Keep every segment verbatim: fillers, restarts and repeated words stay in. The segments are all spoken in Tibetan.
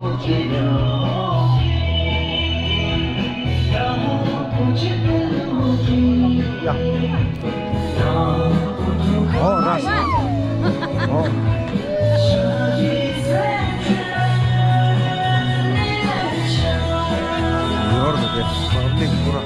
ཡ། ཨོ་ར་སོ། ཨོ། ཡོར་དེ་པབ་ལིག་པུ་ར།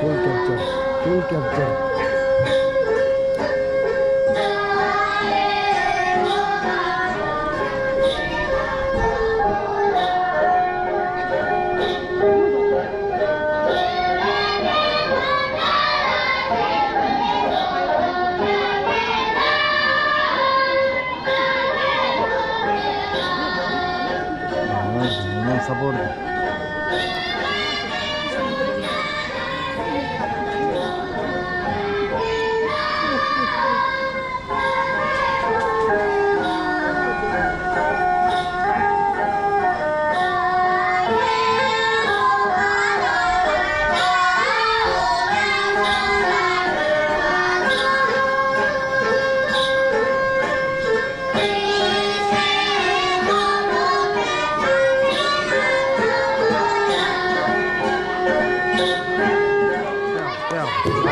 Full capture, full capture.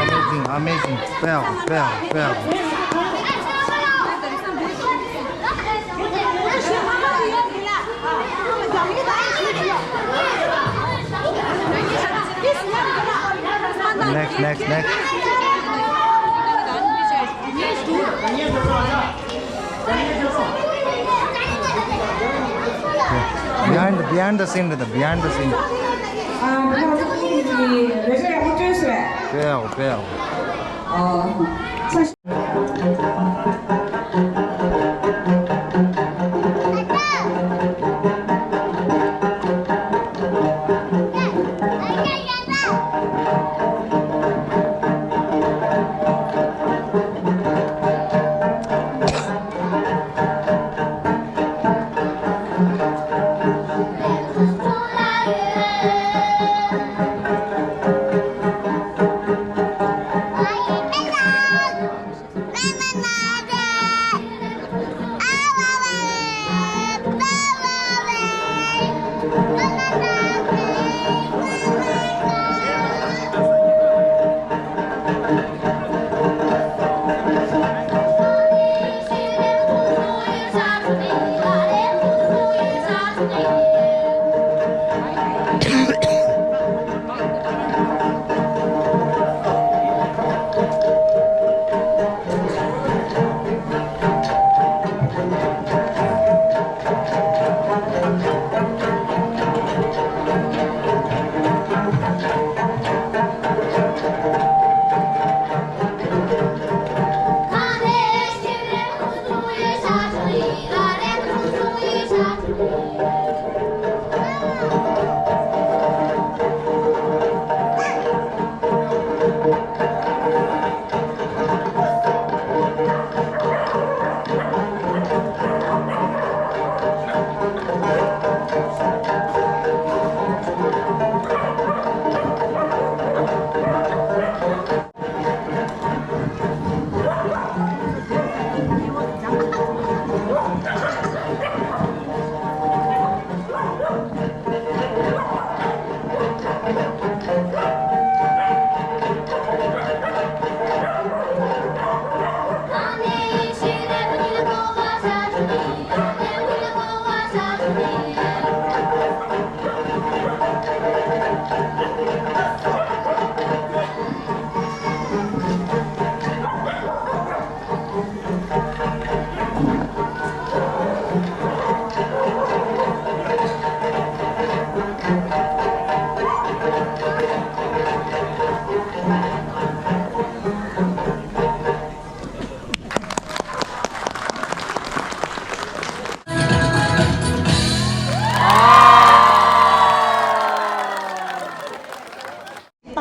Amazing, amazing. Bravo, bravo, bravo. Next, next, next. Behind the Behind the scene རེད་ད། Behind the scene. ཨ། ད་ང་ཚོ་གི་རེ་ཞིག་ཡག་པོ་བསྐྲུན་སོང་། དཔེ་ཡག་པོ། དཔེ་ཡག་པོ། ཨོ། ཚ།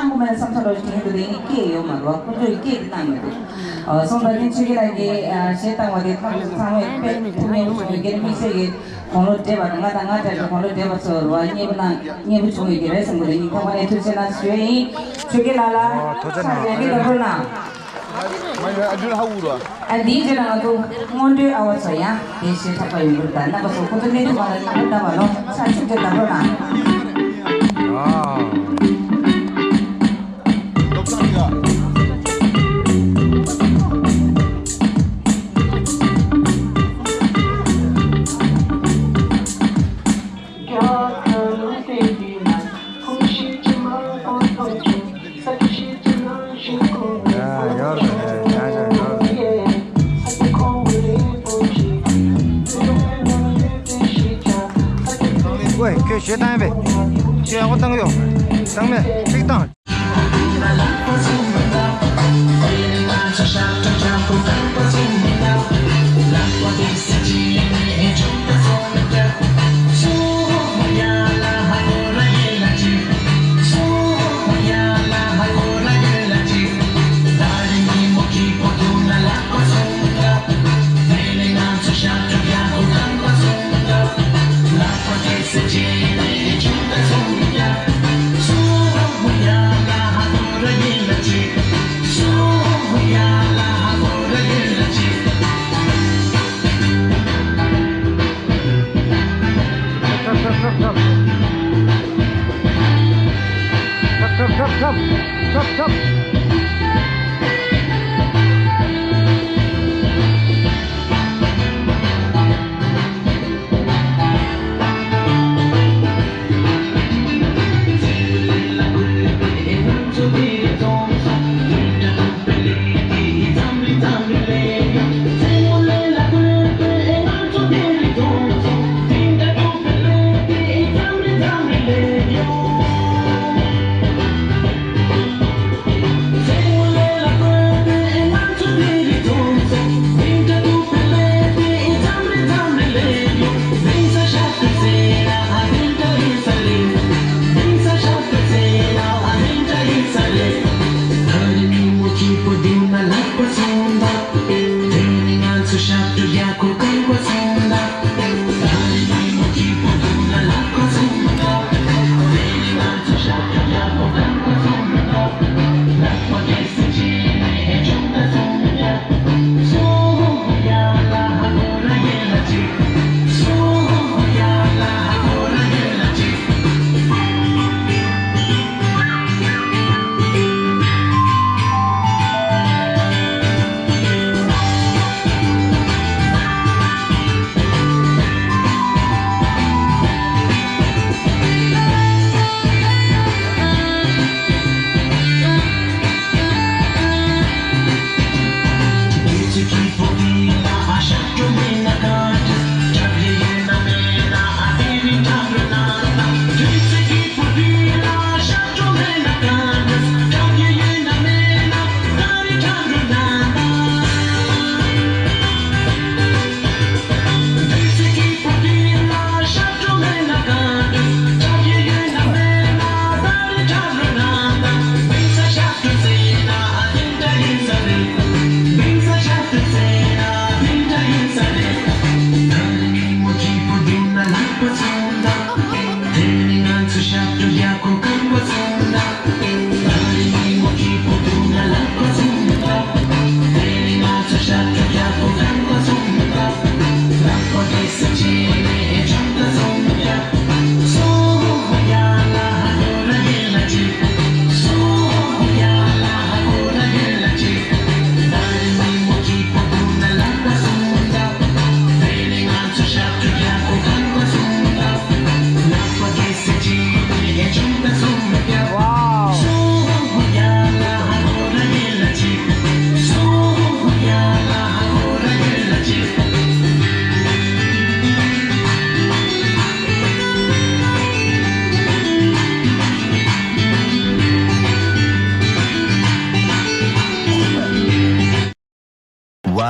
བཏང་གོ་མེད་བསམ་ཚུལ་ལོ་ཞིག་དེ་འདི་ནི་སྐད་ཡོད་མ་རེད་བ། ཁོ་ཚོས་སྐད་དེ་བཏང་མི་འདུག་ཨ། སོང་ཙང་ནི་ཆོས་སྐྱིད་ལགས་ཀྱིས་ཨ་གཞས་བཏང་བ་དེ་ཐམས་ཅད་ཚང་མས་དཔེ་ཐུགས་སྨོན་ཞུ་རྒྱུ་དམིགས་བསལ་གྱི་དགུང་ལོ་བགྲེས་པ་དང་ང་དང་ང་འདྲ་བའི་དགུང་ལོ་བགྲེས་པ་ཚོར་བ་མཉེས་པོ་གནང་མཉེས་པོ་བྱུང་ཡོད་ཀྱི་རེད་བསམ་གྱི་འདུག་སྙིང་ཐག་པ་ནས་ཐུགས་རྗེ་གནང་ཞུ་ཡས་ཡིན། ཆོས་སྐྱིད་ལགས་ལ་ཨོ་ཐུགས་རྗེ་གནང་། ཕྱག་འཚལ་གྱི་རྡོ་ཕུར་གནང་། ཨ་འདིའི་རྗེས་ལ་ང་ཚོ་སྔོན་འགྲོའི་ཨ་བ་ཚོ་ཡང་དེ་ཞེས་ཐག་པ་ཡོང་གི་རེད། ད་རྣམ་པ་ཚོ་ཁོ་ཚོ་གནས་ཐུབ་པ་ལ་ཡང་བདག་པ་ལོ་ཕྱག་ཕྱིན་དྲན་ལྟ་བུ་ན། ཝེ། ཁྱོད་ཞེ་དྲག་པས། ཁྱོད་ཡག་པོ་བཏང་ཡོད། བཏང་མེད་ཅིག་བཏང་།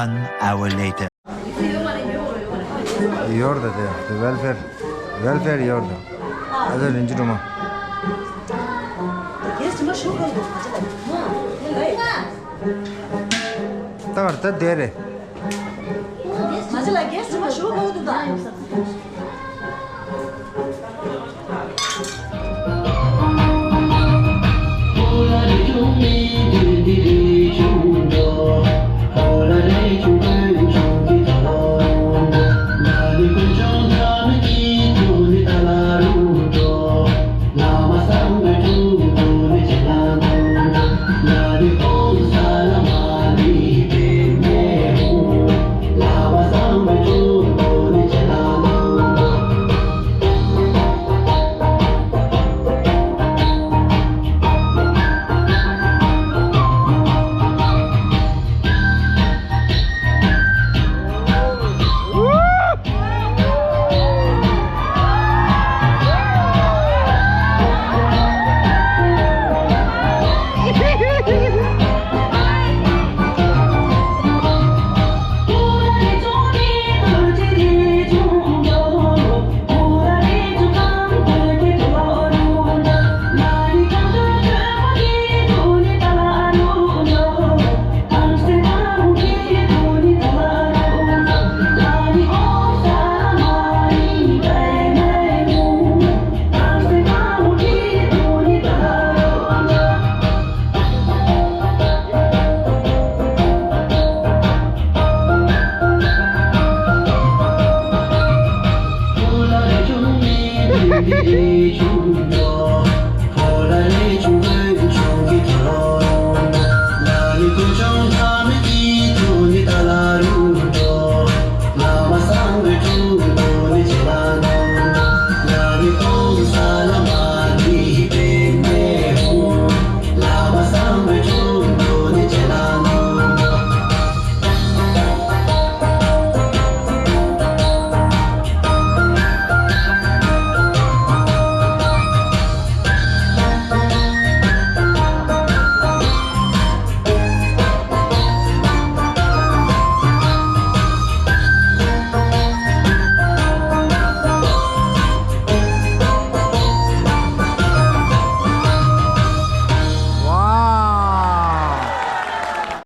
One hour later. ཡོར་ད་དེ་དེ་ཝེལ་ཕེར་ཝེལ་ཕེར་ཡོར་ད། ཨ་ད་རིན་ཅི་སྒྲོལ་མ། ད་བར་ད་དེ་རེད།